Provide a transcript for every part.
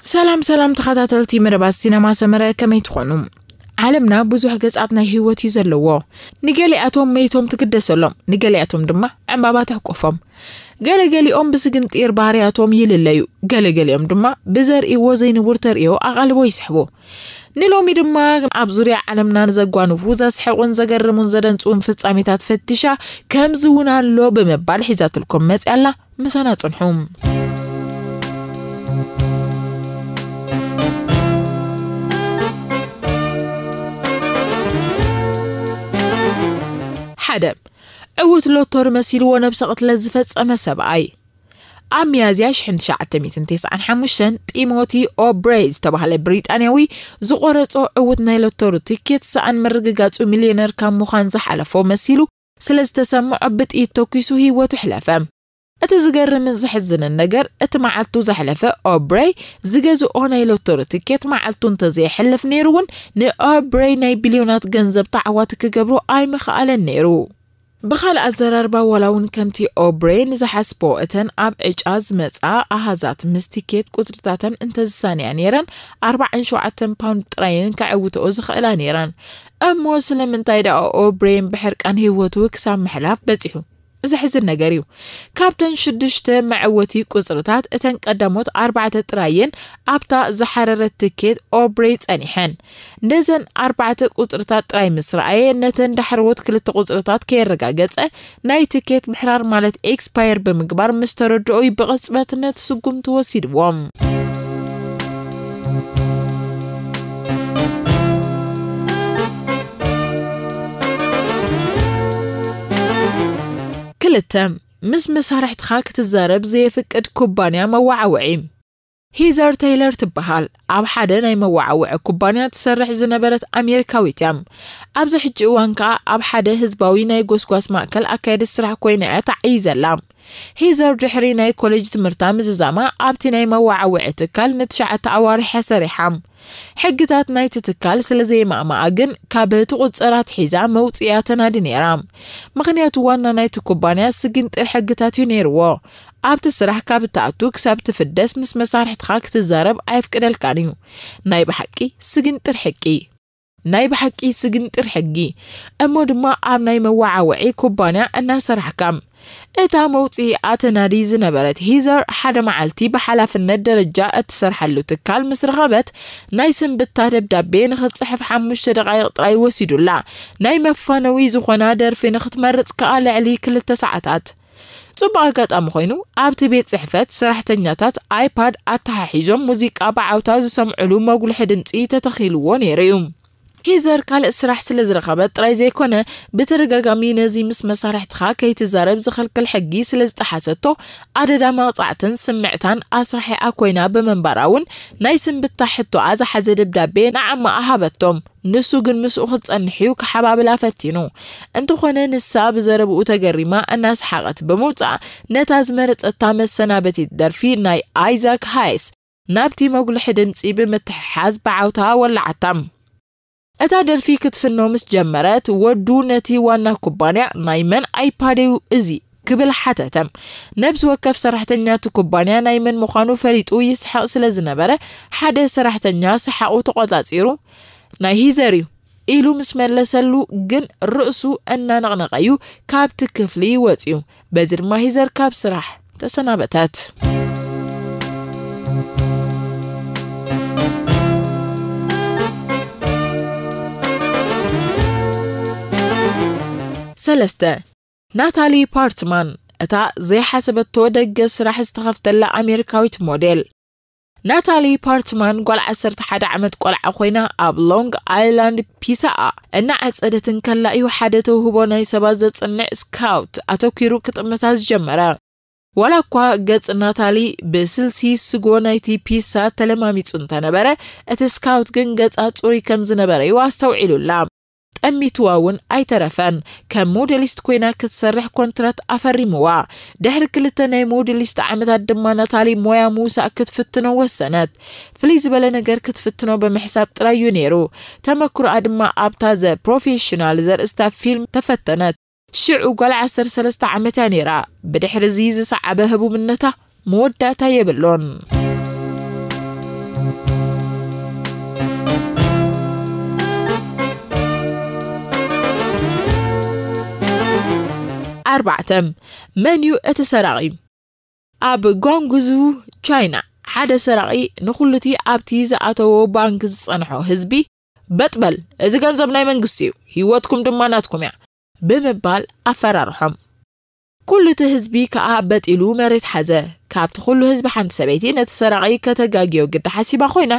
ሰላም ሰላም ተኸታተልቲ መደባት ሲነማ ሰመረ፣ ከመይ ትኾኑ? ዓለምና ብዙሕ ገጻት ናይ ህይወት እዩ ዘለዎ። ንገሊኣቶም መይቶም ትግደሰሎም፣ ንገሊኣቶም ድማ ዕምባባ ትሕቆፎም። ገለገሊኦም ብስግንጢር ባህርያቶም ይልለዩ፣ ገለገሊኦም ድማ ብዘርእይዎ ዘይንቡር ተርእዮ ኣቓልቦ ይስሕቡ። ንሎሚ ድማ ኣብ ዙርያ ዓለምና ንዘጓንፉ ዘስሕቑን ዘገርሙን ዘደንጽውን ፍጻሜታት ፈቲሻ፣ ከምዚ እውን ኣሎ ብምባል ሒዛትልኩም መጽያ ኣላ። ምሳና ጽንሑ። ሓደ፣ ዕዉት ሎቶሪ መሲልዎ ነብሰ ቅትለት ዝፈጸመ ሰብኣይ። ኣብ ሚያዝያ ሽሕን ትሽዓተ ሚእትን ተስዓን ሓሙሽተን ጢሞቲ ኦብሬይ ዝተባህለ ብሪጣንያዊ ዝቆረጾ ዕዉት ናይ ሎቶሪ ትኬት ሰኣን ምርግጋጹ ሚልዮነር ካብ ምዃን ዝሓለፎ መሲሉ ስለ ዝተሰምዖ ብጥይት ተኲሱ ህይወቱ ሕለፈ። እቲ ዝገርምን ዘሕዝንን ነገር፣ እቲ መዓልቱ ዘሕለፈ ኦብሬይ ዝገዝኦ ናይ ሎቶሪ ትኬት መዓልቱ እንተዘየሕልፍ ነይሩ እውን ንኦብሬይ ናይ ቢልዮናት ገንዘብ ተዓዋቲ ክገብሮ ኣይምኸኣለን ነይሩ። ብኻልእ ኣዘራርባ፣ ዋላ እውን ከምቲ ኦብሬን ዝሓስቦ እተን ኣብ ዕጫ ዝመጻ ኣሃዛት ምስ ቲኬት ቁጽርታተን እንተዝሳነያ ነይረን፣ ኣርባዓን ሸውዓተን ፓውንድ ጥራየን ከዕውትኦ ዝኽእላ ነይረን። እሞ ስለምንታይ ደኣ ኦብሬን ብሕርቃን ህይወቱ ክሳብ ምሕላፍ በጺሑ? ዘሕዝን ነገር እዩ። ካብተን ሽዱሽተ መዕወቲ ቁጽርታት፣ እተን ቀዳሞት ኣርባዕተ ጥራየን ኣብታ ዝሓረረት ትኬት ኦብሬይ ጸኒሐን። ነዘን ኣርባዕተ ቁጽርታት ጥራይ ምስ ረኣየ፣ ነተን ዳሕረዎት ክልተ ቁጽርታት ከየረጋገጸ፣ ናይ ትኬት ምሕራር ማለት ኤክስፓየር ብምግባር ምስ ተረድኦ እዩ ብቕጽበት ነቲ ስጉምቲ ወሲድዎ። ክልተ፣ ምስ መሳርሕትኻ ክትዛረብ ዘየፍቅድ ኩባንያ መወዓውዒ። ሂዘር ቴይለር ትበሃል። ኣብ ሓደ ናይ መወዓውዒ ኩባንያ ትሰርሕ ዝነበረት ኣሜሪካዊት እያ። ኣብዚ ሕጂ እዋን ከኣ ኣብ ሓደ ህዝባዊ ናይ ጎስጓስ ማእከል ኣካየዲት ስራሕ ኮይና እያ ትዓዪ ዘላ። ሂዘር ድሕሪ ናይ ኮሌጅ ትምህርታ ምዝዛማ ኣብቲ ናይ መወዓውዒ ትካል ንትሽዓተ ኣዋርሕ እያ ሰሪሓ። ሕግታት ናይቲ ትካል ስለ ዘየማእማኣ ግን ካብ ትቑጸር ኣትሒዛ መውጽኢያ ተናዲ ነይራ። ምኽንያቱ ዋና ናይቲ ኩባንያ ስግንጢር ሕግታት እዩ ነይርዎ። ኣብቲ ስራሕ ካብ እትኣቱ ክሳብ ትፍደስ ምስ መሳርሕትኻ ክትዛረብ ኣየፍቅደልካን እዩ። ናይ ብሓቂ ስግንጢር ሕቂ። ናይ ብሓቂ ስግንጢር ሕጊ። እሞ ድማ ኣብ ናይ መወዓውዒ ኩባንያ እናሰራሕካ። እታ መውጽኢኣ ተናዲ ዝነበረት ሂዘር ሓደ መዓልቲ ብሓላፍነት ደረጃ እትሰርሓሉ ትካል ምስ ረኸበት ናይ ስንብታ ደብዳቤ ንኽትጽሕፍ ሓሙሽተ ደቓይቕ ጥራይ ወሲዱላ። ናይ መፋነዊ ዝኾና ደርፊ ንኽትመርጽ ከኣ ልዕሊ ክልተ ሰዓታት። ጽቡቕ ኣጋጣሚ ኮይኑ ኣብቲ ቤት ጽሕፈት ሰራሕተኛታት ኣይፓድ ኣተሓሒዞም ሙዚቃ ብዓውታ ዝሰምዕሉ መጉልሒ ድምጺ ተተኺልዎ ነይሩ እዩ። ሂዘር ካልእ ስራሕ ስለ ዝረኸበት ጥራይ ዘይኮነ፣ ብተደጋጋሚ ነዚ ምስ መሳርሕትኻ ከይትዛረብ ዝኽልክል ሕጊ ስለ ዝጠሓሰቶ፣ ኣደዳ መቕጻዕትን ስምዕታን ኣስራሒኣ ኮይና ብምንባራ እውን ናይ ስንብታ ሕቶኣ ዝሓዘ ደብዳቤ ንዓማኣ ሃበቶም። ንሱ ግን ምስኡ ክትጸንሕ እዩ ክሓባብላ ፈቲኑ። እንተኾነ ንሳ ብዘረብኡ ተገሪማ እናሰሓቐት ብምውጻእ፣ ነታ ዝመረጸታ መሰናበቲት ደርፊ ናይ ኣይዛክ ሃይስ ናብቲ መጉልሒ ድምጺ ብምትሕሓዝ ብዓውታ ወላዓታ። እታ ደርፊ ክትፍኖ ምስ ጀመረት፣ ወዱ ነቲ ዋና ኩባንያ "ናይ መን ኣይፓድ እዩ እዚ?" ክብል ሓተተ። ነብሲ ወከፍ ሰራሕተኛ እቲ ኩባንያ ናይ መን ምዃኑ ፈሊጡ ይስሕቕ ስለ ዝነበረ፣ ሓደ ሰራሕተኛ ሰሓቑ ተቖጻጺሩ፣ "ናይ ሂዘር እዩ" ኢሉ ምስ መለሰሉ ግን ርእሱ እናነቕነቐ እዩ ካብቲ ክፍሊ ወጺኡ። በዚ ድማ ሂዘር ካብ ስራሕ ተሰናበተት። ሰለስተ፣ ናታሊ ፓርትማን፣ እታ ዘይሓሰበቶ ደገ ስራሕ ዝተኸፍተላ ኣሜሪካዊት ሞዴል። ናታሊ ፓርትማን ጓል ዓሰርተ ሓደ ዓመት ቆልዓ ኮይና፣ ኣብ ሎንግ ኣይላንድ ፒሳኣ እናዓጸደት እንከላ እዩ ሓደ ተውህቦ ናይ ሰባት ዘጽንዕ ስካውት ኣተኲሩ ክጥምታ ዝጀመረ። ዋላ እኳ ገጽ ናታሊ ብስልሲ ስጎ ናይቲ ፒሳ ተለማሚጹ እንተነበረ፣ እቲ ስካውት ግን ገጻ ጽሩይ ከም ዝነበረ እዩ ኣስተውዒሉላ። ጠሚትዋ እውን ኣይተረፈን። ከም ሞዴሊስት ኮይና ክትሰርሕ ኮንትራት ኣፈሪምዋ። ድሕሪ ክልተ ናይ ሞዴሊስት ዓመታት ድማ ናታሊ ሞያ ምውሳእ ክትፍትኖ ወሰነት። ፍልይ ዝበለ ነገር ክትፍትኖ ብምሕሳብ ጥራይ እዩ ነይሩ። ተመክሮኣ ድማ ኣብታ ዘ ፕሮፌሽናል ዘርእስታ ፊልም ተፈተነት። ሽዑ ጓል ዓሰርተ ሰለስተ ዓመት እያ ነይራ። ብድሕሪ እዚ ዝሰዓበ ህቡብነታ መወዳእታ የብሉን። ኣርባዕተ፣ መን እዩ እቲ ሰራቒ? ኣብ ጓንጉዙ ቻይና ሓደ ሰራቒ ንኹሉቲ ኣብቲ ዝኣተዎ ባንክ ዝጸንሖ ህዝቢ፣ በጥበል፣ እዚ ገንዘብ ናይ መንግስቲ እዩ፣ ህይወትኩም ድማ ናትኩም እያ፣ ብምባል ኣፈራርሖም። ኩሉ እቲ ህዝቢ ከኣ በጢሉ መሬት ሓዘ። ካብቲ ኩሉ ህዝቢ ሓንቲ ሰበይቲ ነቲ ሰራቒ ከተጋግዮ ግዲ ሓሲባ ኮይና፣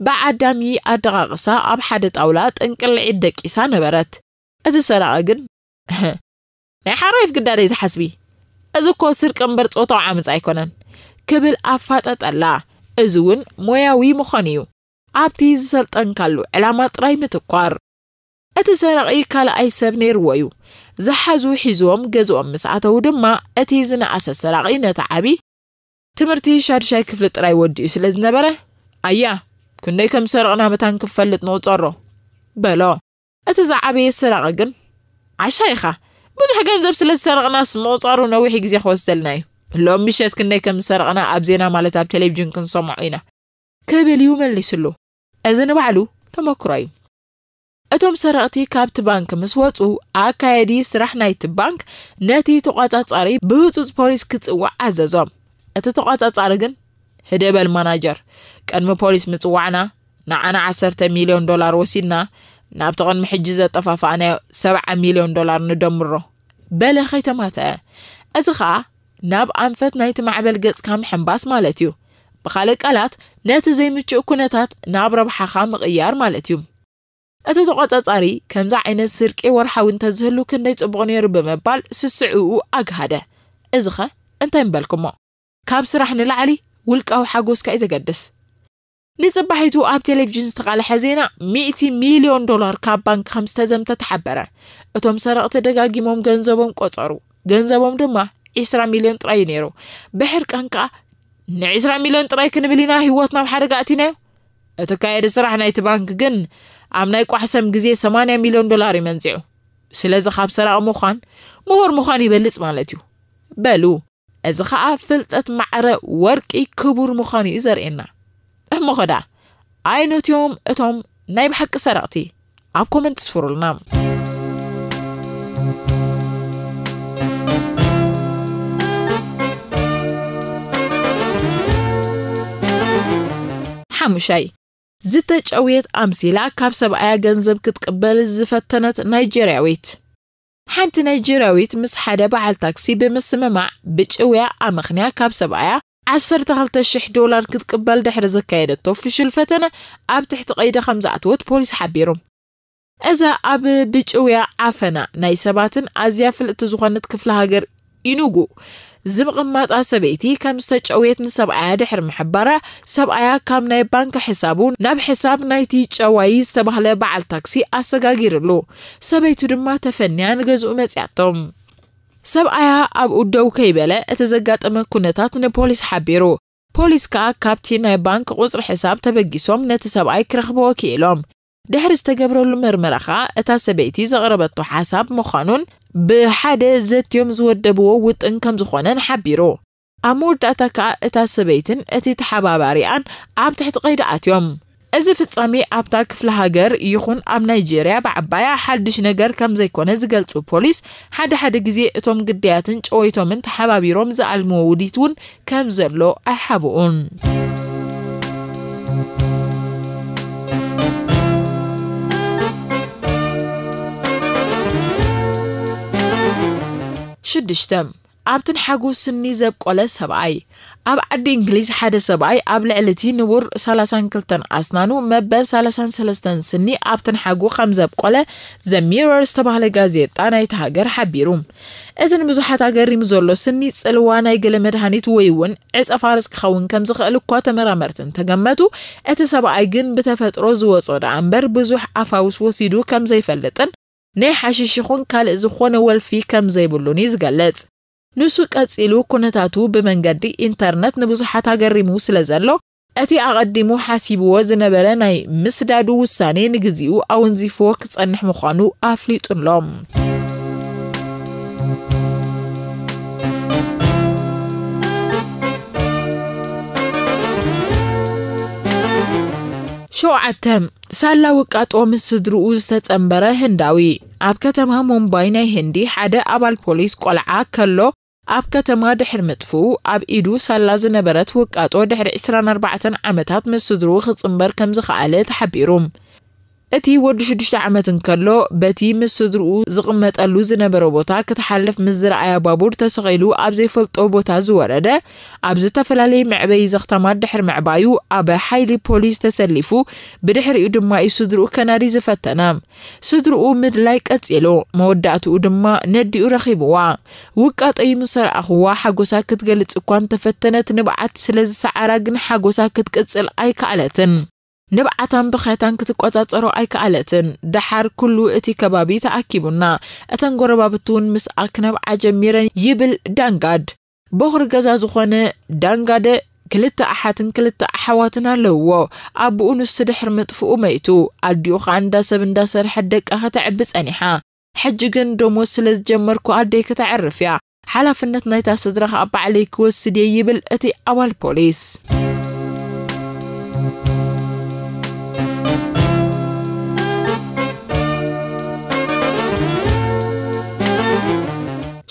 ብዓዳሚ ኣደቓቕሳ ኣብ ሓደ ጣውላ ጥንቅልዒት ደቂሳ ነበረት። እቲ ሰራቒ ግን፣ "ናይ ሓራይፍ ግዳደይ ትሓስቢ? እዚ እኮ ስርቂ እምበር ጾታዊ ዓመጽ ኣይኮነን" ክብል ኣፋጠጠላ። እዚ እውን ሞያዊ ምዃን እዩ። ኣብቲ ዝሰልጠንካሉ ዕላማ ጥራይ ምትኳር። እቲ ሰራቒ ካልኣይ ሰብ ነይርዎ እዩ። ዝሓዙ ሒዝዎም ገዝኦም ምስ ኣተዉ ድማ፣ እቲ ዝነኣሰ ሰራቒ ነቲ ዓቢ፣ "ትምህርቲ ሻድሻይ ክፍሊ ጥራይ ወዲኡ ስለ ዝነበረ፣ ኣያ፣ ክንደይ ከም ዝሰረቕና መታን ክፈልጥ ንቑጸሮ" በሎ። እቲ ዝዓበየ ሰራቒ ግን፣ "ዓሻ ኢኻ፣ ብዙሕ ገንዘብ ስለ ዝሰረቕናስ ምቑጻሩ ነዊሕ ግዜ ክወስደልና እዩ። ሎም ምሸት ክንደይ ከም ዝሰረቕና ኣብ ዜና ማለት ኣብ ቴሌቪዥን ክንሰምዖ ኢና" ክብል እዩ መሊስሉ። እዚ ንባዕሉ ተመክሮ እዩ። እቶም ሰረቕቲ ካብቲ ባንክ ምስ ወጹ፣ ኣካየዲ ስራሕ ናይቲ ባንክ ነቲ ተቋጻጻሪ ብህጹጽ ፖሊስ ክጽውዕ ኣዘዞም። እቲ ተቋጻጻሪ ግን፣ "ህደ በል ማናጀር፣ ቅድሚ ፖሊስ ምጽዋዕና ንዓና ዓሰርተ ሚልዮን ዶላር ወሲድና፣ ናብቲ ቅድሚ ሕጂ ዘጠፋፋእናዮ ሰብዓ ሚልዮን ዶላር ንደምሮ" በለ ከይተማተአ። እዚ ኸኣ ናብ ኣንፈት ናይቲ ማዕበል ገጽካ ምሕንባስ ማለት እዩ። ብኻልእ ቃላት፣ ነቲ ዘይምቹእ ኩነታት ናብ ረብሓኻ ምቕያር ማለት እዩ። እቲ ተቖጻጻሪ፣ "ከምዚ ዓይነት ስርቂ ወርሓዊ እንተዝህሉ ክንደይ ጽቡቕ ነይሩ" ብምባል ስስዕኡ ኣግሃደ። እዚኸ እንታይ ምበልኩሞ? ካብ ስራሕ ንላዕሊ ውልቃዊ ሓጎስካ እዩ ዘገድስ። ንጽባሒቱ ኣብ ቴሌቪዥን ዝተቓልሐ ዜና፣ ሚእቲ ሚልዮን ዶላር ካብ ባንክ ከም ዝተዘምተ ተሓበረ። እቶም ሰረቕቲ ደጋጊሞም ገንዘቦም ቆጸሩ። ገንዘቦም ድማ ዒስራ ሚልዮን ጥራይ እዩ ነይሩ። ብሕርቃን ከኣ፣ "ንዒስራ ሚልዮን ጥራይ ክንብል ኢና ህይወትና ኣብ ሓደጋ ኣእቲናዮ?" እቲ ካየዲ ስራሕ ናይቲ ባንክ ግን ኣብ ናይ ቋሕሰም ግዜ ሰማንያ ሚልዮን ዶላር እዩ መንጺዑ። ስለዚ ካብ ሰራቒ ምዃን ምሁር ምዃን ይበልጽ ማለት እዩ በሉ። እዚ ኸኣ ፍልጠት ማዕረ ወርቂ ክቡር ምዃኑ እዩ ዘርእየና። እሞ ኸዳ፣ ኣይኖትዮም እቶም ናይ ብሓቂ ሰረቕቲ? ኣብ ኮመንት ስፍሩልና። ሓሙሻይ፣ ዝተጨውየት ኣምሲላ ካብ ሰብኣያ ገንዘብ ክትቅበል ዝፈተነት ናይጄርያዊት። ሓንቲ ናይጄርያዊት ምስ ሓደ በዓል ታክሲ ብምስምማዕ ብጭውያ ኣመኽንያ ካብ ሰብኣያ ዓሰርተ ክልተ ሽሕ ዶላር ክትቅበል ድሕሪ ዘካየደቶ ፍሹል ፈተነ ኣብ ትሕቲ ቀይዲ ከም ዝኣተወት ፖሊስ ሓቢሩ። እዛ ኣብ ብጭውያ ዓፈና ናይ ሰባትን ኣዝያ ፍልጥቲ ዝኾነት ክፍለ ሃገር ኢኑጉ ዝምቕማጣ ሰበይቲ ከም ዝተጨውየት ንሰብኣያ ድሕሪ ምሕባራ፣ ሰብኣያ ካብ ናይ ባንክ ሕሳቡ ናብ ሕሳብ ናይቲ ጨዋይ ዝተባህለ በዓል ታክሲ ኣሰጋጊርሉ። ሰበይቱ ድማ ተፈንያ ንገዝኡ መጽያቶ። ሰብኣያ ኣብኡ ደው ከይበለ እቲ ዘጋጠመ ኩነታት ንፖሊስ ሓቢሩ። ፖሊስ ከኣ ካብቲ ናይ ባንክ ቁጽሪ ሕሳብ ተበጊሶም ነቲ ሰብኣይ ክረኽብዎ ክኢሎም። ድሕሪ ዝተገብረሉ መርመራ ከኣ እታ ሰበይቲ ዘቕረበቶ ሓሳብ ምዃኑን ብሓደ ዘትዮም ዝወደብዎ ውጥን ከም ዝኾነን ሓቢሩ። ኣብ መወዳእታ ከኣ እታ ሰበይትን እቲ ተሓባባሪኣን ኣብ ትሕቲ ቀይዲ ኣትዮም። እዚ ፍጻሜ ኣብታ ክፍለ ሃገር ይኹን ኣብ ናይጄርያ ብዓባያ ሓድሽ ነገር ከም ዘይኮነ ዝገልጹ ፖሊስ፣ ሓደ ሓደ ግዜ እቶም ግዳያትን ጨወይቶምን ተሓባቢሮም ዝኣልምዎ ውዲት እውን ከም ዘሎ ኣይሓብኡን። ሽዱሽተ፣ ኣብ ትንሓጉ ስኒ ዘብቆለ ሰብኣይ። ኣብ ዓዲ እንግሊዝ ሓደ ሰብኣይ ኣብ ልዕሊ እቲ ንቡር ሰላሳን ክልተን ኣስናኑ መበል ሰላሳን ሰለስተን ስኒ ኣብ ትንሓጉ ከም ዘብቆለ ዘ ሚረር ዝተባህለ ጋዜጣ ናይቲ ሃገር ሓቢሩ። እቲ ንብዙሓት ኣገሪሙ ዘሎ ስኒ ጽልዋ ናይ ገለ መድሃኒት ወይ እውን ዕጸ ፋርስ ክኸውን ከም ዝኽእል እኳ ተመራመርቲ እንተገመቱ፣ እቲ ሰብኣይ ግን ብተፈጥሮ ዝወጾ ደኣ እምበር ብዙሕ ኣፋውስ ወሲዱ ከም ዘይፈልጥን ናይ ሓሽሽ ይኹን ካልእ ዝኾነ ወልፊ ከም ዘይብሉን እዩ ዝገልጽ። ንሱ ቀጺሉ፣ ኩነታቱ ብመንገዲ ኢንተርነት ንብዙሓት ኣገሪሙ ስለ ዘሎ፣ እቲ ኣቐዲሙ ሓሲብዎ ዝነበረ ናይ ምስዳዱ ውሳኔ ንግዚኡ ኣወንዚፍዎ ክጸንሕ ምዃኑ ኣፍሊጡሎም። ሸውዓተ፣ ሳላ ውቃጦ ምስ ስድርኡ ዝተጸንበረ ህንዳዊ። ኣብ ከተማ ሙምባይ ናይ ህንዲ ሓደ ኣባል ፖሊስ ቆልዓ ከሎ ኣብ ከተማ ድሕሪ ምጥፍኡ ኣብ ኢዱ ሳላ ዝነበረት ውቃጦ ድሕሪ ዕስራን ኣርባዕተን ዓመታት ምስ ስድርኡ ክጽንበር ከም ዝኸኣለ ተሓቢሩ። እቲ ወዲ ሽዱሽተ ዓመት እንከሎ በቲ ምስ ስድርኡ ዝቕመጠሉ ዝነበረ ቦታ ክትሓልፍ ምስ ዝረኣያ ባቡር ተሰቒሉ ኣብ ዘይፈልጦ ቦታ ዝወረደ፣ ኣብ ዝተፈላለየ መዕበዪ ዘኽታማት ድሕሪ ምዕባዩ ኣብ ሓይሊ ፖሊስ ተሰሊፉ፣ ብድሕሪኡ ድማ እዩ ስድርኡ ከናዲ ዝፈተነ። ስድርኡ ምድላይ ቀጺሉ፣ መወዳእትኡ ድማ ነዲኡ ረኺብዋ። ውቃጠይ ምስ ረኣኽዋ ሓጎሳ ክትገልጽ እኳ እንተፈተነት፣ ንብዓት ስለ ዝሰዓራ ግን ሓጎሳ ክትቅጽል ኣይከኣለትን። ንብዓታን ብኸታን ክትቆጻጸሮ ኣይከኣለትን። ደሓር ኩሉ እቲ ከባቢ ተኣኪቡና፣ እተን ጎረባብቲ እውን ምስኣ ክነብዓ ጀሚረን ይብል ዳንጋድ። በኹሪ ገዛ ዝኾነ ዳንጋደ ክልተ ኣሓትን ክልተ ኣሓዋትን ኣለውዎ። ኣቦኡ ንሱ ድሕሪ ምጥፍኡ መይቱ። ኣዲኡ ኸኣ እንዳ ሰብ እንዳሰርሐት ደቃ ከተዕቢ ጸኒሓ። ሕጂ ግን ደሞዝ ስለ ዝጀመርኩ ኣደይ ከተዕርፍ እያ። ሓላፍነት ናይታ ስድራ ኸኣ ባዕለይ ክወስድ እየ ይብል እቲ ኣባል ፖሊስ።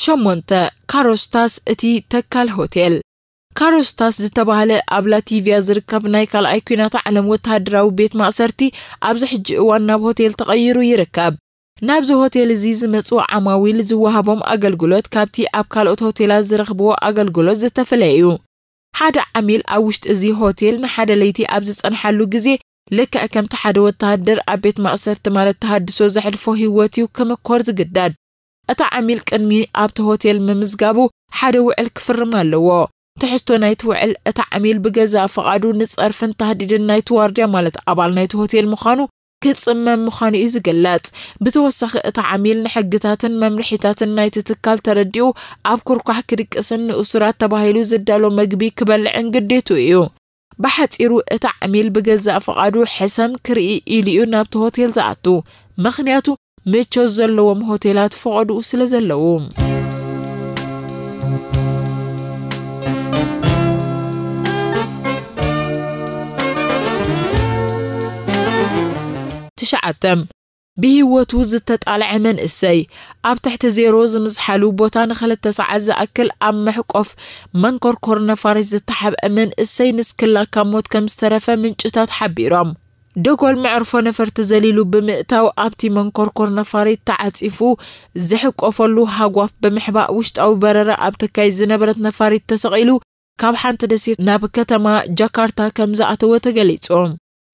ሸሞንተ፣ ካሮስታስ እቲ ተካል ሆቴል። ካሮስታስ ዝተባህለ ኣብ ላቲቪያ ዝርከብ ናይ ካልኣይ ኲናት ዓለም ወተሃደራዊ ቤት ማእሰርቲ ኣብዚ ሕጂ እዋን ናብ ሆቴል ተቐይሩ ይርከብ። ናብዚ ሆቴል እዚ ዝመጹ ዓማዊል ዝወሃቦም ኣገልግሎት ካብቲ ኣብ ካልኦት ሆቴላት ዝረኽብዎ ኣገልግሎት ዝተፈለየ እዩ። ሓደ ዓሚል ኣብ ውሽጢ እዚ ሆቴል ንሓደ ለይቲ ኣብ ዝጸንሓሉ ግዜ፣ ልክዕ ከምቲ ሓደ ወተሃደር ኣብ ቤት ማእሰርቲ ማለት ተሃድሶ ዘሕልፎ ህይወት እዩ ክምኮር ዝግደድ። እቲ ዓሚል ቅድሚ ኣብቲ ሆቴል ምምዝጋቡ ሓደ ውዕል ክፍርም ኣለዎ። ትሕዝቶ ናይቲ ውዕል፣ እቲ ዓሚል ብገዛእ ፍቓዱ ንጸርፍን ታህዲድን ናይቲ ዋርድያ ማለት ኣባል ናይቲ ሆቴል ምዃኑ ክጽመም ምዃኑ እዩ ዝግለጽ። ብተወሳኺ፣ እቲ ዓሚል ንሕግታትን መምርሒታትን ናይቲ ትካል ተረዲኡ ኣብ ኩርኳሕ ክድቅስን ንእሱራት ተባሂሉ ዝዳሎ መግቢ ክበልዕን ግዴቱ እዩ። ብሓጺሩ፣ እቲ ዓሚል ብገዛእ ፍቓዱ ሕሰም ክርኢ ኢሉ እዩ ናብቲ ሆቴል ዝኣቱ። ምኽንያቱ፣ ምቾት ዘለዎም ሆቴላት ፈቐድኡ ስለ ዘለዉ። ትሽዓተ፣ ብህይወቱ ዝተጣልዐ መንእሰይ። ኣብ ትሕቲ ዜሮ ዝምዝሓሉ ቦታ ንኽልተ ሰዓት ዝኣክል ኣብ መሕቆፍ መንኮርኮር ነፋሪት ዝተሓብአ መንእሰይ ንስክላ ካብ ሞት ከም ዝተረፈ ምንጭታት ሓቢሮም። ደጎል መዕርፎ ነፈርቲ ዘሊሉ ብምእታው ኣብቲ መንኮርኮር ነፋሪት ተዓጺፉ ዝሕቆፈሉ ሃጓፍ ብምሕባእ ውሽጣዊ በረራ ኣብ ተካይድ ዝነበረት ነፋሪት ተሰቒሉ ካብ ሓንቲ ደሴት ናብ ከተማ ጃካርታ ከም ዝኣተወ ተገሊጹ።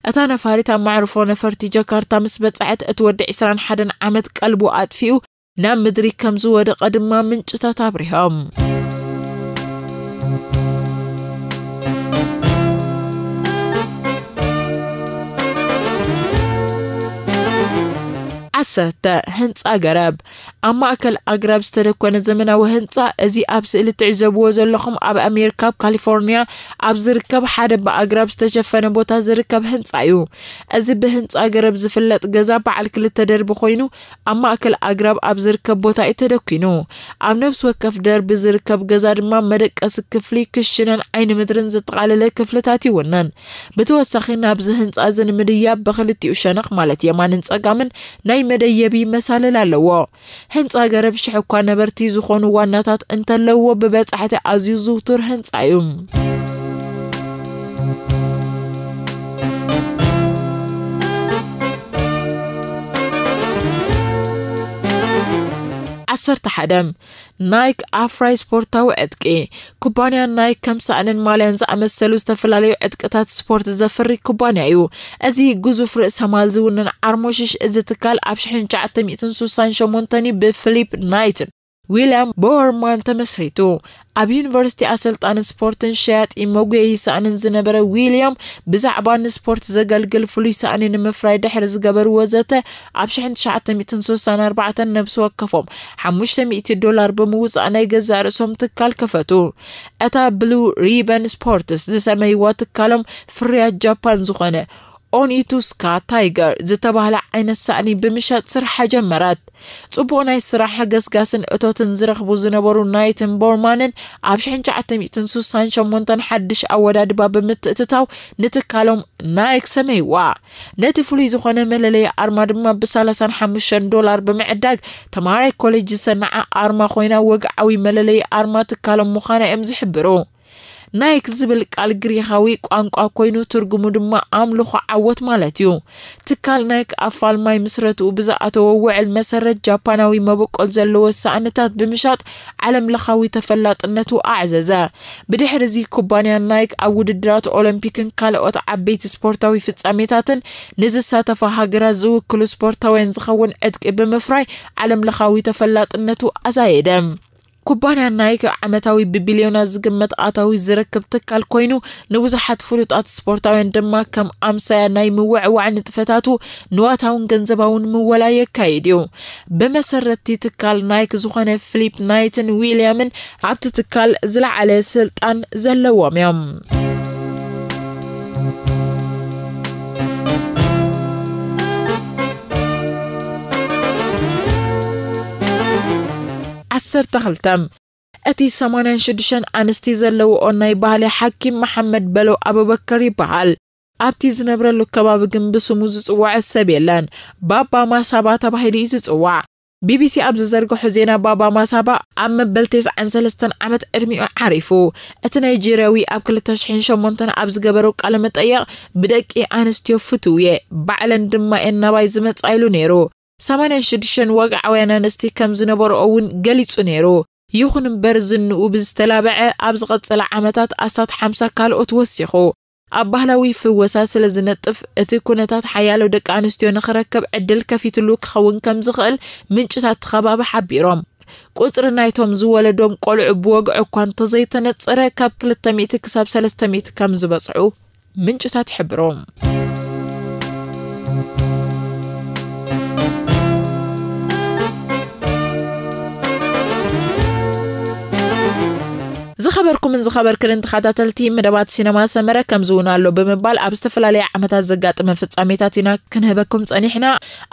እታ ነፋሪት ኣብ መዕርፎ ነፈርቲ ጃካርታ ምስ በጽሐት፣ እቲ ወዲ ዕስራን ሓደን ዓመት ቀልቡ ኣጥፊኡ ናብ ምድሪ ከም ዝወደቐ ድማ ምንጭታት ኣብሪሆም። ዓሰርተ፣ ህንጻ ገረብ። ኣብ ማእከል ኣግራብ ዝተደኮነ ዘመናዊ ህንጻ፣ እዚ ኣብ ስእሊ ትዕዘብዎ ዘለኹም ኣብ ኣሜሪካ፣ ኣብ ካሊፎርኒያ ኣብ ዝርከብ ሓደ ብኣግራብ ዝተሸፈነ ቦታ ዝርከብ ህንጻ እዩ። እዚ ብህንጻ ገረብ ዝፍለጥ ገዛ በዓል ክልተ ደርቢ ኮይኑ፣ ኣብ ማእከል ኣግራብ ኣብ ዝርከብ ቦታ እዩ ተደኪኑ። ኣብ ነፍሲ ወከፍ ደርቢ ዝርከብ ገዛ ድማ መደቀሲ ክፍሊ፣ ክሽነን ዓይኒ ምድርን ዘጠቓለለ ክፍልታት ይውነን። ብተወሳኺ ናብዚ ህንጻ እዚ ንምድያብ ብኽልቲኡ ሸነኽ ማለት የማንን ጸጋምን ናይ መደየቢ መሳልል ኣለዎ። ህንጻ ገረብ ሽሕ እኳ ነበርቲ ዝኾኑ ዋናታት እንተለዎ ብበጻሕቲ ኣዝዩ ዝውቱር ህንጻ እዩ። ዓሰርተ ሓደ፣ ናይክ ኣፍራይ ስፖርታዊ ዕጥቂ። ኩባንያ ናይክ ከም ሳእንን ማልያን ዝኣመሰሉ ዝተፈላለዩ ዕጥቅታት ስፖርት ዘፍሪ ኩባንያ እዩ። እዚ ግዙፍ ርእሰ ማል ዝውንን ዓርሞሽሽ እዚ ትካል ኣብ ሽሕን ትሽዓተ ሚእትን ስሳን ሸሞንተን ብፊሊፕ ናይትን ዊልያም ቦወርማን ተመስሪቱ። ኣብ ዩኒቨርሲቲ ኣሰልጣኒ ስፖርትን ሸያጢ መጉየዪ ሳእንን ዝነበረ ዊልያም፣ ብዛዕባ ንስፖርት ዘገልግል ፍሉይ ሳእኒ ንምፍራይ ድሕሪ ዝገበርዎ ዘተ፣ ኣብ ሽሕን ትሽዓተ ሚእትን ስሳን ኣርባዕተን ነብሲ ወከፎም ሓሙሽተ ሚእቲ ዶላር ብምውጻእ ናይ ገዛእ ርእሶም ትካል ከፈቱ። እታ ብሉ ሪበን ስፖርትስ ዝሰመይዋ ትካሎም፣ ፍርያት ጃፓን ዝኾነ ኦኒቱስካ ታይገር ዝተባህለ ዓይነት ሳእኒ ብምሻጥ ስርሓ ጀመረት። ጽቡቕ ናይ ስራሕ ገስጋስን እቶትን ዝረኽቡ ዝነበሩ ናይትን ቦርማንን ኣብ ሽሕን ትሽዓተ ሚእትን ስሳን ሸሞንተን ሓድሽ ኣወዳድባ ብምትእትታው ንትካሎም ናይክ ሰመይዋ። ነቲ ፍሉይ ዝኾነ መለለይ ኣርማ ድማ ብሰላሳን ሓሙሽተን ዶላር ብምዕዳግ ተማሃራይ ኮሌጅ ዝሰንዓ ኣርማ ኮይና ወግዓዊ መለለይ ኣርማ ትካሎም ምዃና እዮም ዝሕብሩ። ናይክ ዝብል ቃል ግሪኻዊ ቋንቋ ኮይኑ ትርጉሙ ድማ ኣምልኾ ዓወት ማለት እዩ። ትካል ናይክ ኣብ ፋልማይ ምስረትኡ ብዝኣተዎ ውዕል መሰረት ጃፓናዊ መበቆል ዘለዎ ሳእንታት ብምሻጥ ዓለም ለኻዊ ተፈላጥነቱ ኣዕዘዘ። ብድሕሪ እዚ ኩባንያ ናይክ ኣብ ውድድራት ኦሎምፒክን ካልኦት ዓበይቲ ስፖርታዊ ፍጻሜታትን ንዝሳተፋ ሃገራት ዝውክሉ ስፖርታውያን ዝኸውን ዕጥቂ ብምፍራይ ዓለም ለኻዊ ተፈላጥነቱ ኣዛየደ። ኩባንያ ናይክ ዓመታዊ ብቢልዮናት ዝግመት ኣታዊ ዝረክብ ትካል ኮይኑ ንብዙሓት ፍሉጣት ስፖርታውያን ድማ ከም ኣምሳያ ናይ ምውዕዋዕ ንጥፈታቱ ንዋታውን ገንዘባውን ምወላ የካይድ እዩ። ብመሰረትቲ ትካል ናይክ ዝኾነ ፊሊፕ ናይትን ዊልያምን ኣብቲ ትካል ዝለዓለ ስልጣን ዘለዎም እዮም። ዓሰርተ ክልተ እቲ ሰማንያን ሽዱሽተን ኣንስቲ ዘለውኦ ናይ ባህሊ ሓኪም መሓመድ በሎ ኣቡበከር ይበሃል። ኣብቲ ዝነብረሉ ከባቢ ግን ብስሙ ዝጽዋዕ ሰብ የለን። ባባ ማሳባ ተባሂሉ እዩ ዝጽዋዕ። ቢቢሲ ኣብ ዝዘርግሖ ዜና ባባ ማሳባ ኣብ መበል ተስዓን ሰለስተን ዓመት ዕድሚኡ ዓሪፉ። እቲ ናይጄርያዊ ኣብ ክልተ ሽሕን ሸሞንተን ኣብ ዝገበሮ ቃለ መጠየቕ ብደቂ ኣንስትዮ ፍትው እየ፣ ባዕለን ድማ እየን ናባይ ዝመጻ ኢሉ ነይሩ። ሰማንያን ሽዱሽተን ወግዓውያን ኣንስቲ ከም ዝነበርኦ እውን ገሊጹ ነይሩ። ይኹን እምበር ዝንኡ ብዝተላበዐ ኣብ ዝቐጸለ ዓመታት ኣስታት ሓምሳ ካልኦት ወሲኹ። ኣብ ባህላዊ ፍወሳ ስለ ዝነጥፍ እቲ ኩነታት ሓያሎ ደቂ ኣንስትዮ ንኽረከብ ዕድል ከፊትሉ ክኸውን ከም ዝኽእል ምንጭታት እቲ ከባቢ ሓቢሮም። ቁጽሪ ናይቶም ዝወለዶም ቆልዑ ብወግዒ እኳ እንተዘይተነጸረ ካብ ክልተ ሚእቲ ክሳብ ሰለስተ ሚእቲ ከም ዝበጽሑ ምንጭታት ይሕብሩ። ዝኸበርኩምን ዝኸበርክንን ተኸታተልቲ መደባት ሲነማ ሰመረ ከምዚ እውን ኣሎ ብምባል ኣብ ዝተፈላለየ ዓመታት ዘጋጠመ ፍጻሜታት ኢና ክንህበኩም ጸኒሕና።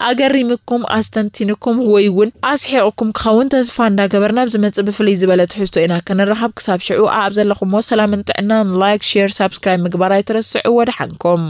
ኣገሪምኩም ኣስተንቲንኩም ወይ እውን ኣስሒቕኩም ክኸውን ተስፋ እንዳገበርና ኣብ ዝመጽእ ብፍልይ ዝበለ ትሕዝቶ ኢና ክንራኸብ። ክሳብ ሽዑ ኣብ ዘለኹሞ ሰላምን ጥዕናን ላይክ፣ ሼር፣ ሳብስክራይብ ምግባር ኣይትረስዑ። ወደሓንኩም።